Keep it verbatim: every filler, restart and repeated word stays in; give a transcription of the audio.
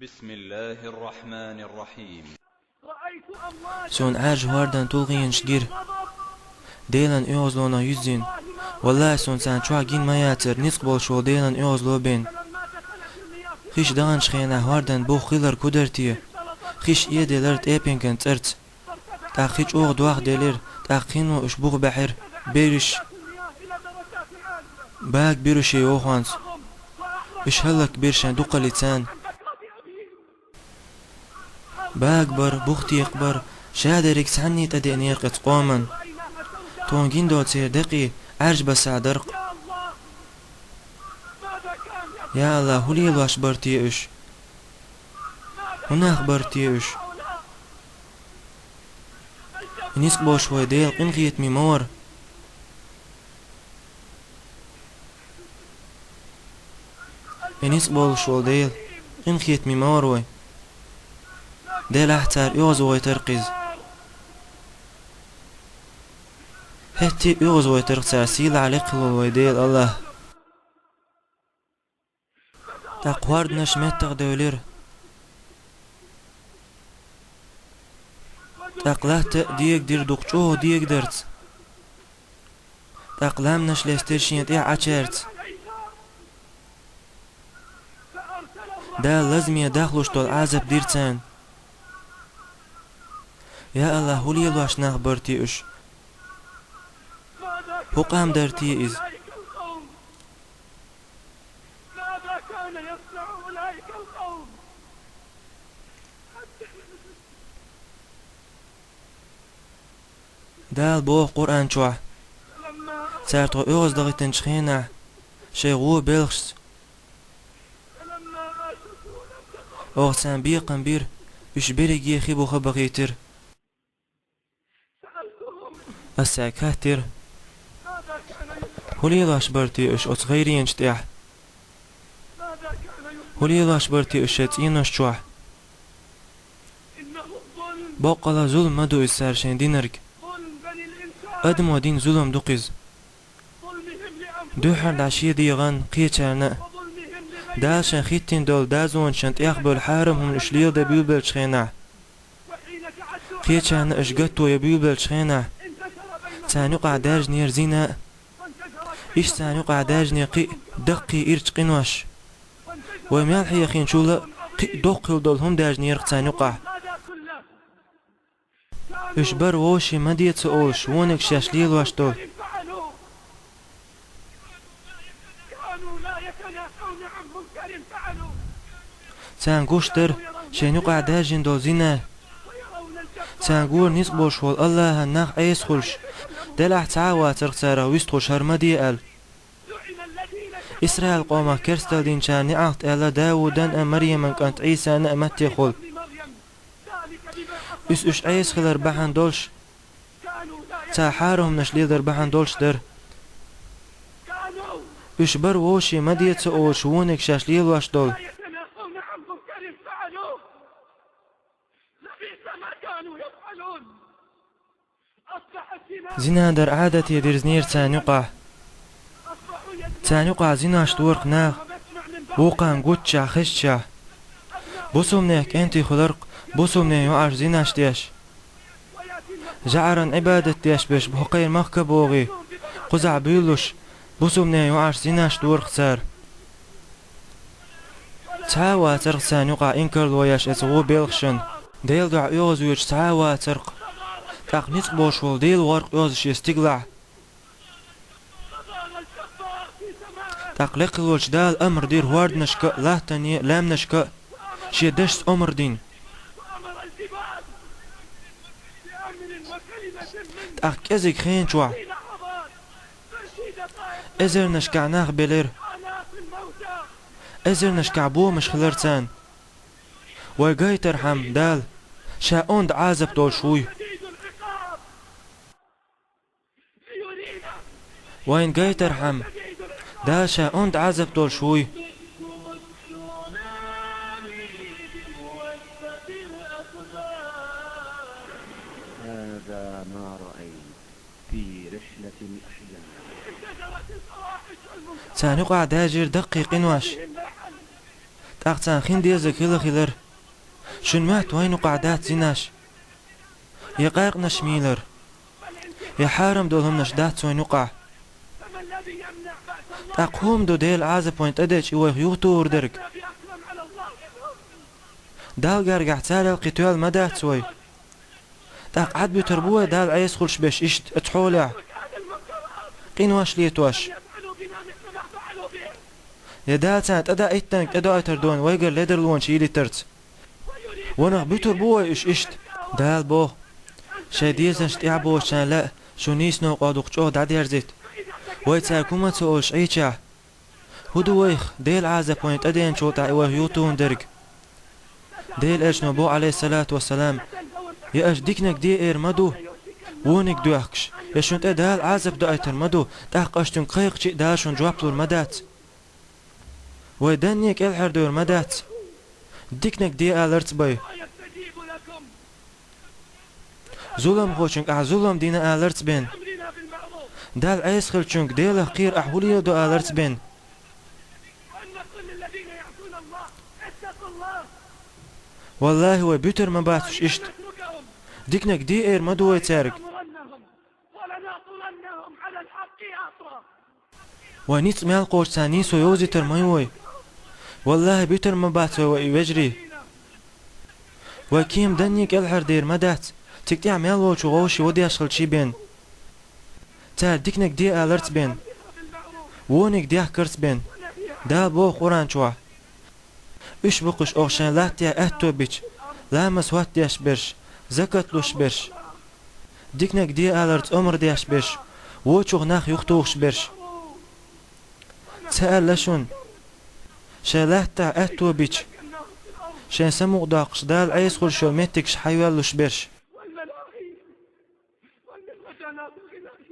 بسم الله الرحمن الرحيم. Суна Ӏаьржа хӀордан тулгӀенаш гира. Делан оьгӀазлонах юьззина. Валлахьи, суна царна чохь гина ма яцара ницкъ болуш волу Делан оьгӀазло бен. Хиш даханчу хенахь хӀордан бух хилар кудар те? Хиш эделар тӀепенган цӀарца. ТӀаккха хи чӀогӀа дохделира, тӀаккха хино уьш бух баьхьира, берриш бага бира шен йохонца. Уьш хӀаллакбира шайн дукхаллица. Бага бар, бух текха бар, ша дерриг цхьанний тӀедеънера кхечу къоман. Тхуна гина долу церан декъий Ӏаьржа басахь дара-кх. Я АллахӀ, хӀун лелош бара те уьш? ХӀун нах бара те уьш? И ницкъ болуш вай Дела къинхетаме ма вара. И ницкъ болуш волу Дела къинхетаме ма вара вай. Делахь цара оьгӀазвойтар-кх иза. ХӀетте а оьгӀазвойтар-кх цара сийлахь лекха волу вай Дела АллахӀ. ТӀаккха хӀорданаш меттах девлира. ТӀаккха латта а дегадира дукха чӀогӀа дегадарца. ТӀаккха ламанаш лестира шен тӀехь Ӏачаьрца. Дала лазаме дахлуш долу Ӏазап дира царна. Я АллахӀ, хӀун лелош нах бара те уьш? ХӀун къам дара те иза? Дала боху Къуръан чохь: «Цара тхо оьгӀаздахийтинчу хенахь, шайн гӀо белхашца, оха царна бекхам бира, уьш берриге хи буха бахийтира». Ас цаьрга хаьттира: «ХӀун лелош бара те уьш оцу гӀайренаш тӀехь? ХӀун лелош бара те уьш шайн цӀенош чохь? Боккъала зулам ма ду иза цара шайн динарг. Адамо дина зулам ду-кх иза. Дуьххьара дӀа шен дегӀан кхечарна а, Дала шайн хӀиттина долу дозанашна тӀехбевлла хьарам хӀума уьш леладан буьйлабеллачу хенахь, кхечарна уьш гатто ян буьйлабеллачу хенахь, царна юкъахь даьржинера зина а. Иштта царна юкъахь даьржинера кхин а даккхий ирчу къинош. Вай мел хьехийначул а кхин а доккха хила долу хӀума даьржинера-кх царна юкъахь». Уьш бара вовшийн ма де ца олуш, вониг шаьш лелош долу. Царна гуш дара шайна юкъахь даьржина долу зина. Царна гора ницкъ болуш волу АллахӀан нах Ӏеса хуьлуш, делахь цхьа а вацара-кх царах вистхуьлуш хӀара ма де аьлла. Исраил-къомах керсталла динчарна неӀалт аьлла Даудан а, Марьяман кӀант Ӏийсана а маттехула. Уьш, уьш Ӏеса хилар бахьана долуш, цара хьарам хӀуманаш леладар бахьана долуш дара. Уьш бара вовшийн ма де ца олуш вониг шаьш лелош долу. Зина дар Ӏадате дирзинера царна юкъахь. Царна юкъахь зинаш дора-кх наха, вукхарна гуччехь, хезчехь. Бусалбанех кӀентий хуьлура-кх бусалбанийн йоӀаш зинаш деш. ЖаӀаран Ӏибадат деш берш бу хӀокхеран махка богӀий, кхузахь буьйлалуш, бусалбанийн йоӀаш зинаш дора-кх цара. Цхьа а вацара-кх царна юкъахь инкарло еш оцу вон белхашна. Делан дуьхьа оьгӀазвоьдуш цхьа а вацара-кх. ТӀаккха ницкъ болуш волу Дела вара-кх оьгӀаз шен стигалахь. ТӀаккха лекха волчу Дала амр дира хӀорданашка а, латтане а, лаьмнашка а, шен дашца омра дина. ТӀаккха кӀезиг хенан чохь эзарнашкахь нах белира. Эзарнашкахь бомаш хилира царна. Вай гайтархьама, Дала Ша онда Ӏазап долуш вуй. Вайна гайтархьама, Дала Ша онда Ӏазап долуш вуй. هذا ما رأيت في رحلة الأحزان. Царна юкъахь даьржира даккхий къинош. ТӀаккха царна хин дезаг хила хилар: шун моьтту вайна юкъахь дац зинаш, я къаьркъанаш мийлар, я хьарам долу хӀуманаш дац вайна юкъахь. ТӀаккха хӀун ду Делан Ӏазап вайна тӀедеъча и вайх юхатухур дерг? Далла гергахь царел кхин тоьлла ма дац вай. ТӀаккха Ӏад буьтур бу вай Далла Ӏеса хуьлуш берш иштта оцу хьолехь, къинош летош? Я Дала царна тӀедаиттинарг тӀедоуьйтур ду вайгара ледарлонаш йийлийтарца? Ванах буьтур бу вай уьш иштта? Дала боху: шайн дезаршна тӀаьхьа боцучарна лаьа шун нийсонан къа дукха чӀогӀа дӀадерзийта. Вай цаьрга хӀума ца олуш Ӏийчахь, хӀун ду вайх Делан Ӏазап вайна тӀедеъначул тӀаьхьа и вайх юхатухун дерг? Делан Элчано боху, Ӏалайхиссалату вассалам: я аша диканиг де эр ма ду, вониг доьхкуш, я шун тӀе Дала Ӏазап доуьйтур ма ду, тӀаккха аша цуьнга кхайкхича а Дала шуна жоп лур ма дац. Вай данне кӀелхьардевр ма дац. Диканиг де аларца бен. Зуламхочуьнга ахь зулам дина аларца бен. Далла Ӏеса хиллачуьнга Делах кхера ахь хӀун леладо аларца бен. Валлахи, вай буьтур ма бац уьш иштта. Диканиг де эр ма ду вай цаьрга. Вай ницкъ мел кхочу царна нийсо йовзийтур ма ю вай. Валлахи, буьтур ма бац вай, вай и вежарий. Вай кема данне кӀелхьардер ма дац, цига тӀехь мел волчу вовшийн вадеш хилчий бен. Цара диканиг де аларца бен, вониг дехкарца бен. Дала боху Къуръан чохь: уьш бу-кх уьш оха шайн латтехь аьтто бича, ламаз хӀоттадеш берш, закат луш берш, диканиг де аларца омра деш берш, вочух нах юхатухуш берш. Ца аьлла шуна, шайн латтахь аьтто бича, шайн самукъадоккхуш Дала Ӏеса хуьлуш йолу меттигаш хьайоьллуш берш?